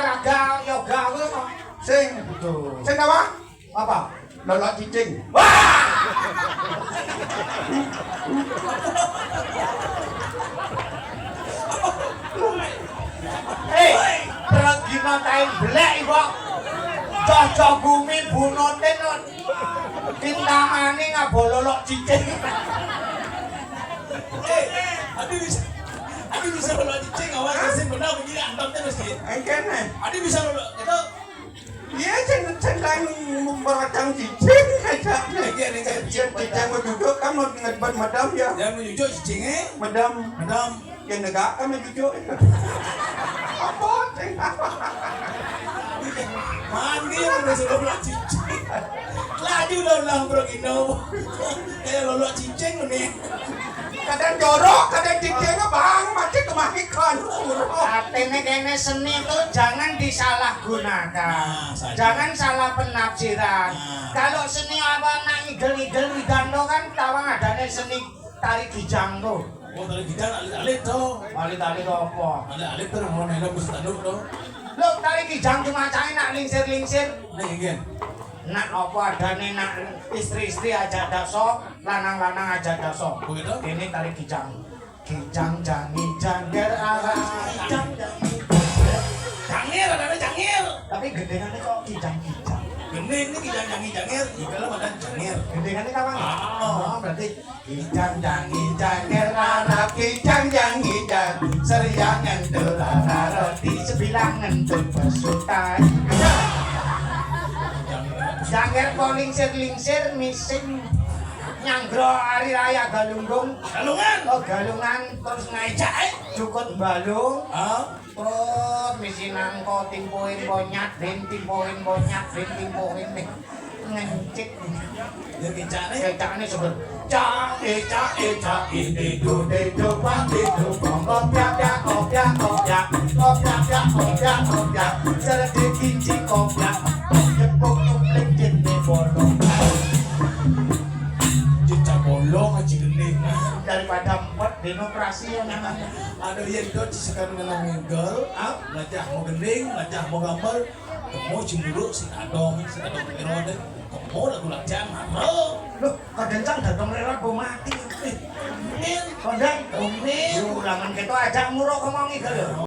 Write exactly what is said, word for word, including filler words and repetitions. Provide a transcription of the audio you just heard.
Yoga, yoga kuwi kok. Sing. Betul. Sing apa? Apa? Lolok cicing. Wah! Eh, pergina tain belek iku. Cocok gumi bunutin. Kintamani ngabo lolok cicing. Eh, adi bisa, adi bisa lolok cicing, awas sing bener begini antam terus, Ki. Engkene. Adi bisa lolok, itu. Iya, sing, sing merakang cicing aja. Iya, iya, iya. Cicing, cicing mau duduk kan mau ngebat madam ya. Ya, mau duduk cicingnya. Madam. Madam. Ya negak kan mau duduk. Apa? Sing apa? Mandi yang udah sudah lolok cicing. Laju udah ulang bro Gino. Kayak lolok cicing nih. Kadang jorok, kadang cicing, Bang, mati kematikan. Artinya kene seni itu jangan disalahgunakan. Nah, saja. Jangan salah penafsiran. Nah. Kalau seni apa nak igel-igel widan to kan tawang adane seni tari gijang to. Oh, tari gijang alit-alit to. Alit-alit apa? Alit-alit to, mau nelo mesti tanduk to. Lho, tari gijang cuma cai nak lingsir-lingsir. Nek iki. Nak apa adane nak istri-istri aja daso, lanang-lanang aja daso. Begitu? Ini tari gijang. Gijang jangi jangger arah. Gijang jangi. Jangir, adane jangir. Tapi gendengane kok gijang-gijang. Gendeng ini gijang jangi jangir, iki lho madan jangir. Gendengane kapan? Ah. Oh, berarti gijang jangi jangger arah gijang jangi jang. Seriangan dolara roti sebilangan tuh pesutai. Jangger kok lingsir-lingsir mising. Nyanggro ari raya Galunggung. Galungan. Oh, Galungan terus ngajak, eh, cukut balung. Ah. Terus misi nangko timpoin bonyat, ben timpoin bonyat, ben timpoin nih. Ngencit. Ya kecane. Kecane sebel. Cak, eh, cak, eh, cak, eh, dedo, dedo, pak, dedo, kong, kopyak, pyak, kopyak, kopyak, kopyak, pyak, kopyak, kopyak, serede kinci, kopyak, tepuk, tupling, jene, bolong. Cicak bolong aja gending. Daripada empat, denoperasi ya namanya. Aduh, iya, itu sekarang ngenang ngegel, ah, belajar mau gending, belajar mau gambar, kamu cemburu si kadong, si kadong kiro deh, kamu lagu latihan, haro. Loh, kadang cang dadong rela go mati. Eh, Min. Kondang, Min. Ulangan kita aja muruk ngomong ngegel ya.